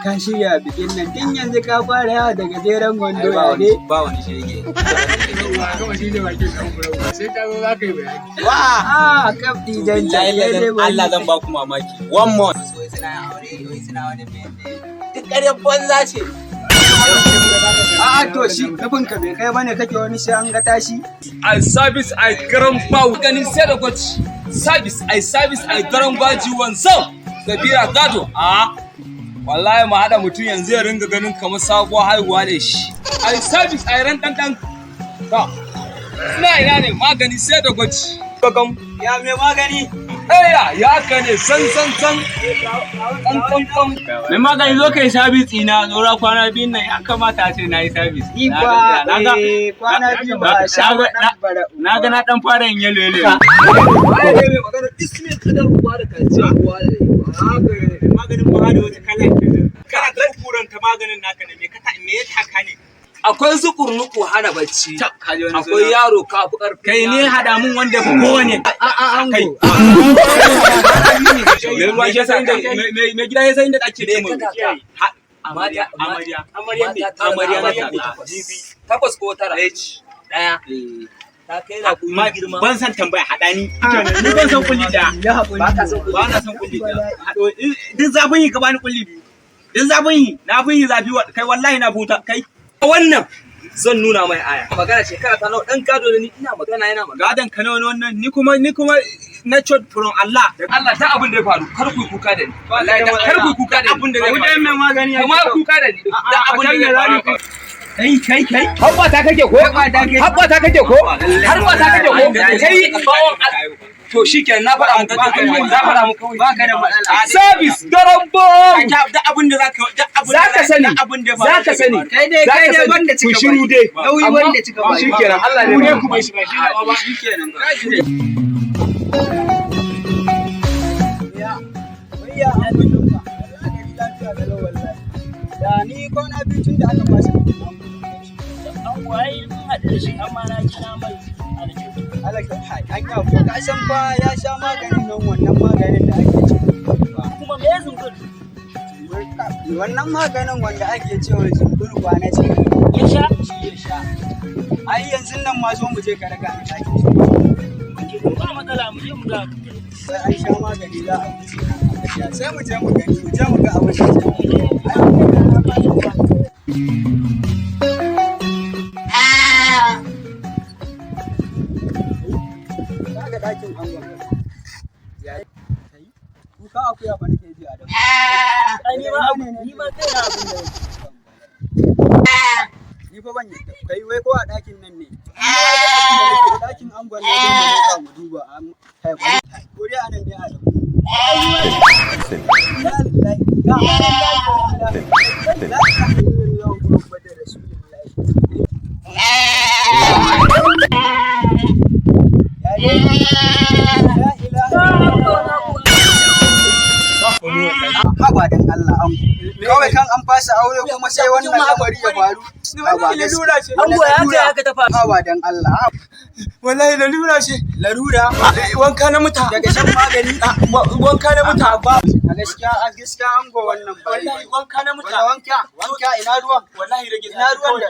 Ka shirya bikin nan tun yanzu, ka fara yawa da gajeren wando, Ba ya wani ne? Ba wani shege. Gama shi ne bakin ɗan fura, sai ka zo za ka yi bayani. Wa! Ah, kaf dijan. Billahi Allah, zan ba ku mamaki. One month. Wai suna aure, wai suna wani mene. Duk ƙaryar banza ce. A'a, to shi kafin ka bai kai bane kake wani sai an ga tashi. I service, I garan bawu ganin sai da gwaji. Service, I service, I garan gwaji wanzam Zabira gado. A wallahi mu haɗa mutum yanzu ya ringa ganin kamar sabuwar haihuwa ne shi. I service, I ran dan dan ta ina ina ne magani sai da gwaji. Gagam. Ya mai magani? Eya, ya ka ne san san san san san san. Mai magani, zo kai sabis ina tsora kwana biyun nan, ya kamata a ce na yi sabis. Ni fa eh, kwana biyu ba a sha ba dan bara. Na ga na dan fara yin yalo yalo. Waye ne mai magana ismin kadar uwa da kaciya uwa da Maganin mu hada wata kala. Kana ta kuranta maganin naka ne, me ka ta me ya taka ne? Akwai zukurnuku hana bacci. Akwai Akwai yaro ka fi karfin Kai ne, hada mun wanda fi kowane. A a ango. Mai ruwa shi yasa inda mai gida ya san inda ake ce mu. Amarya. Amarya. Amarya. Amarya na Amarya takwas ko tara daya ta kai na kuma girma. Ban san tambaya, haɗa ni. Ni ban san kulli ɗaya. Ya haƙuri. Ba na san kulli ɗaya. Duk zafin yi ka bani kulli biyu. Duk zafin yi, na fi yi zafi kai, wallahi na futa kai. Wannan zan nuna mai aya magana shekara ta nawa dan gado da ni ina magana yana magana. Gadon ka nawa wannan? Ni kuma natured from Allah. Allah ta abin da ya faru, kar ku yi kuka da ni wallahi, kar ku yi kuka da ni. Abin da zai faru. Mai magani ya Kuma kuka da ni da abin da zai faru. Kai kai kai. Habba ta kake ko? Habba ta kake ko? Habba ta kake ko? Kai bawon. To shikenan, na faɗa muku, na faɗa muku. Ba ka da matsala. Service garan bom. Duk abin da zaka duk abin da Zaka sani. Duk abin da ya faru. Zaka sani. Kai dai, kai dai wanda Ku cika shiru dai. Nauyi wanda cika baki. Shikenan, Allah ne Ku bai shi ba shi ne ba. Shikenan. Ya, wai ya ango ba. Wallahi gari lafiya kalau wallahi. Da ni kwana biyu tun da aka fasa bikin ango. An waye mun haɗu da shi, amma na kira mai alkyau. Alaka, hai, an ko ka san fa ya sha maganin nan, wannan maganin da ake ce. Kuma me zungur? Wannan maganin wanda ake cewa zumbur na ce. Ya sha? Shi ya sha. Ai yanzu nan ma zo mu je ka raga ni ɗakin shi. Ke ba matsala, mu je mu ga. Sai an sha magani za a wuce. Sai mu je mu gani, mu je mu ga abin da ke. Ai, mu ga na ba shi ba. Kaga ɗakin angon. Ya kai? Kuka akuya fa nake ji a da. Ai ni ma abu, ni ma kai na abin da yake. Ni fa ban yadda. Kai, wai ko a ɗakin nan ne? Ɗakin angon ne dai mu leƙa mu duba. Kai, bari. Ko dai a nan ne a da. Inna lillahi. Ya lillahi wa inna ilaihi. La ilaha illallah Muhammadur Rasulullah. Ya la ilaha illallah. Haba dan Allah ango. Kawai kan an fasa aure kuma sai wannan lamari ya faru. Haba. Lalura ce. Ango, ya kai haka ta faru? Haba dan Allah. Wallahi lalura ce. Larura? Wanka na muta. Daga shan magani. Wanka na muta. Ba a gaskiya ango, wannan ba. Wallahi wanka na muta. Wala wanka, wanka ina ruwan? Wallahi rage Ina ruwan da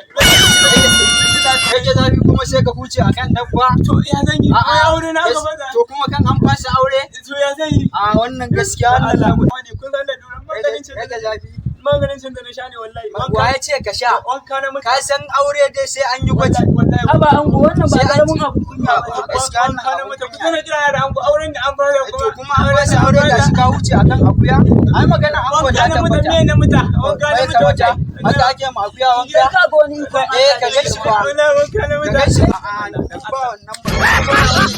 rage zafi kuma sai ka huce akan dabba. To ya zan yi? A'a, Ai aure na gaba da. To kuma kan an fasa aure? To ya zan yi? A wannan gaskiya wannan Allah lamari. wani kun san laluran maganin cin Rage zafi. Maganin cin da na sha ne wallahi. Wa ya ce ka sha? Wanka na muta. Ka san aure dai sai an yi gwaji. Wallahi. Haba ango, wannan ba Sai an karamin ci. abu kunya ba. Ba, gaskiya wannan Wanka na abun muta. kunya. Ku tana jira da ango auren da an fara. To kuma an fasa aure, ga shi ka wuce akan akuya. Ai magana ango Wanka ta na muta, tabbata. me na muta? Wanka na Bai muta. tabbata. Haka ake ma akuya wanka. Ya ka ga wani ikon Eh, ka gaishe ba. Wallahi wanka na Ka muta. gaishe. A'a, ba wannan ba.